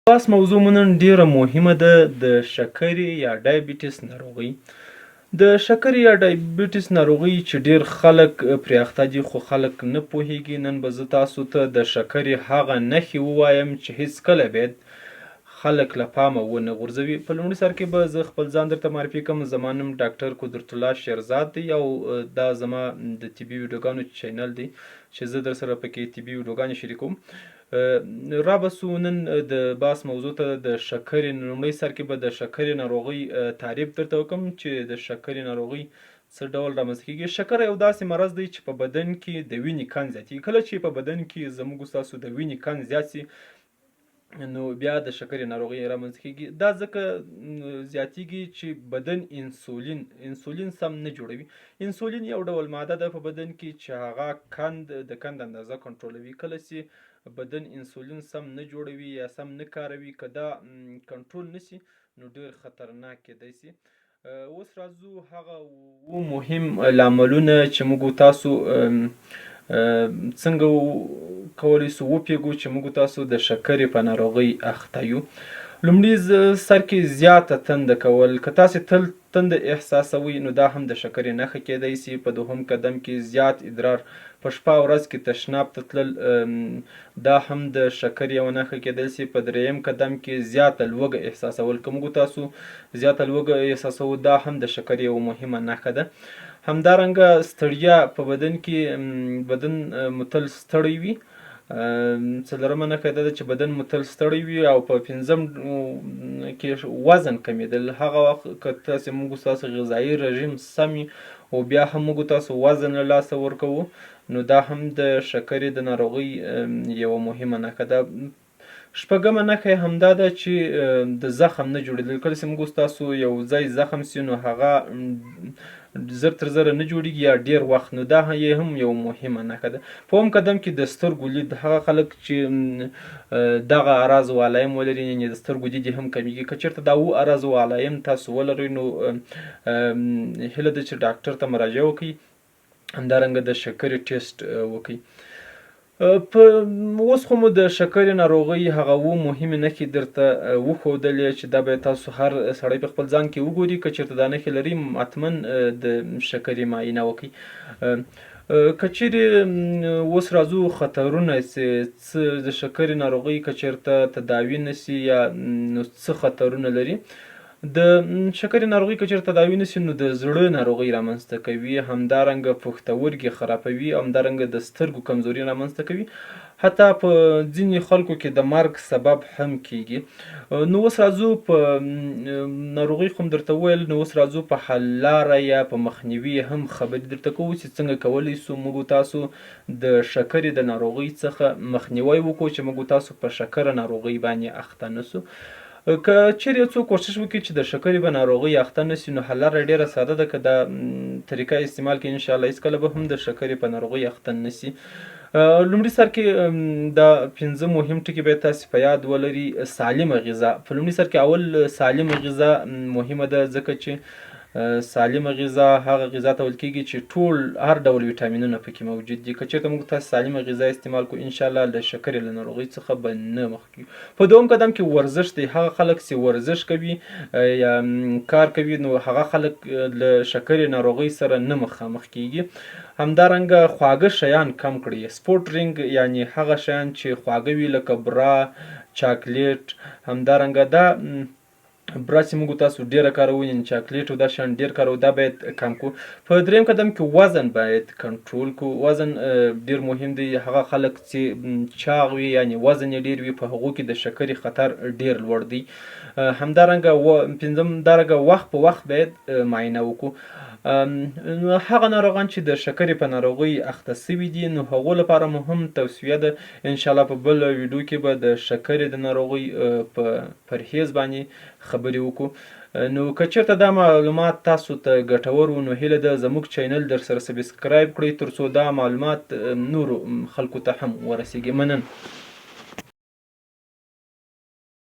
بحث موضوع مو نن ډیره مهمه ده، د شکرې یا ډایبیټس ناروغي. د شکرې یا ډایبیټس ناروغي چې ډیر خلک پرې اخته دي خو خلک نه پوهیږي. نن به زه تاسو ته د شکرې هغه نښې ووایم چې هیڅکله باید خلک له پامه ونه غورځوي. په لومړي سر کې به زه خپل ځان درته معرفي کړم. زما نوم ډاکټر قدرت الله شیرزاد دی او دا زما د طبي ویډیوګانو چینل دی چې زه در سره پکې طبي ویډیوګانې شریکوم. را به سو نن د باس موضوع ته. د شکرې لومړی سر کې به د شکرې ناروغۍ تعریف درته وکم چې د شکرې ناروغۍ څه ډول رامنځته کیږي. شکره یو داسې مرض دی چې په بدن کې د وینې کن زیاتیږي. کله چې په بدن کې زموږ ستاسو د وینې کن زیات سي نو بیا د شکرې ناروغي رامنځته کیږي. دا ځکه زیاتیږي چې بدن انسولین سم نه جوړوي. انسولین یو ډول ماده ده په بدن کې چې هغه کند د کند اندازه کنټرولوي. کله چې بدن انسولین سم نه جوړوي یا سم نه کاروي، که دا کنټرول نسی نو ډیر خطرناک کیدای سي. اوس راځو هغه اوو مهم لاملونه چې موږ تاسو څنګه کولی سو وپیږو چې موږ تاسو د شکرې په ناروغۍ اخته یو. لومړي سر کې زیاته تنده کول. که تاسې تل تنده احساسوئ نو دا هم د شکرې نښه کیدای سي. په دوهم قدم کې زیات ادرار، په شپه او ورځ کې تشناب ته تلل، دا هم د شکرې یوه نښه کیدای سي. په دریم قدم کې زیاته لوږه احساسول. که موږ تاسو زیاته لوږه احساسوو دا هم د شکرې یوه مهمه نښه ده. همدارنګه ستړیا په بدن کې، بدن مو تل ستړی وي. څلورمه نښه دا ده چې بدن مو تل ستړی وي. او په پنځم کې وزن کمیدل. هغه وخت که تاسې موږ ستاسو غذایي رژیم سم وي او بیا هم موږ تاسو وزن له لاسه ورکوو نو دا هم د شکرې د ناروغۍ یوه مهمه نښه ده. شپږمه نښه یې همدا ده چې د زخم نه جوړېدل. کله چې موږ ستاسو یو ځای زخم سي نو هغه زر تر زره نه جوړیږي یا ډیر وخت، نو دا یې هم یو مهمه نښه ده. په اووم قدم کې د سترګو لید. هغه خلک چې دغه اعراض او علایم ولري، یعنې د سترګو لید یې هم کمیږي. که چېرته دا اووه اعراض او علایم تاسو ولرئ نو هیله ده چې ډاکټر ته مراجعه وکړئ، همدارنګه د شکرې ټیسټ وکړئ. په اوس خو مو د شکرې ناروغۍ هغه اووه مهمې نښې درته وښودلې چې دا باید تاسو هر سړی په خپل ځان کې وګوري. که چېرته دا نښې لري حتما د شکرې معاینه وکړئ. که چېرې اوس راځو خطرونه چې څه د شکرې ناروغۍ که چېرته تداوي نه سي یا نو څه خطرونه لري. د شکرې ناروغي که چېرته تداوي نه سي نو د زړه ناروغۍ رامنځته کوي، همدارنګه پښتورګي خرابوي، همدارنګه د سترګو کمزوري رامنځته کوي، حتی په ځینې خلکو کې د مرګ سبب هم کیږي. نو اوس راځو په ناروغۍ خو درته وویل، نو اوس راځو په حل لاره یا په مخنیوي هم خبرې درته کوو چې څنګه کولی سو موږ تاسو د شکرې د ناروغۍ څخه مخنیوی وکړو چې موږ تاسو په شکره ناروغۍ باندې اخته نه سو. که چیرې یو څوک کوشش وکړي چې د شکرې په ناروغۍ اخته نه سي نو حل لاره ډیره ساده ده. که دا طریقه استعمال کړي ان شاء الله هیڅکله به هم د شکرې په ناروغۍ اخته نه سي. لومړي سر کې دا پنځه مهم ټکي باید تاسو په یاد ولري. سالمه غذا په لومړي سر کې، اول سالمه غذا مهمه ده، ځکه چې سالمه غذا هغه غذا ته ویل کیږي چې ټول هر ډول ویټامینونه پکې موجود دي. که چیرته موږ تاسو سالمه غذا استعمال کړو ان شاء الله له شکرې له ناروغۍ څخه به نه مخ کیږو. په دوم قدم کې ورزش دی. هغه خلک چې ورزش کوي یا کار کوي نو هغه خلک له شکرې ناروغۍ سره نه مخامخ کیږي. همدارنګه خواږه شیان کم کړئ. سپورت ډرینک یعنی هغه شیان چې خواږه وي لکه برا، چاکلیټ، همدارنګه دا برا چې موږ تاسو ډیره کاروو یعنی چاکلیټ او دا شیان ډیر کاروو، دا باید کم کو. په دریم قدم کې وزن باید کنټرول کو. وزن ډیر مهم دی. هغه خلک چې چاغ وي یعنی وزن یې ډیر وي په هغو کې د شکرې خطر ډیر لوړ دی. همدارنګه پنځم دارنګه وخت په وخت باید معاینه وکړو. نو هغه ناروغان چې د شکرې په ناروغۍ اخته سوي دي نو هغو لپاره مو هم توصیه ده. ان شاء الله په بل ویډیو کې به د شکرې د ناروغۍ په پرهیز باندې خبرې وکړو. نو که چېرته دا معلومات تاسو ته ګټور وو نو هیله ده زموږ چینل در سره سبسکرایب کړئ ترڅو دا معلومات نورو خلکو ته هم ورسیږي. مننه.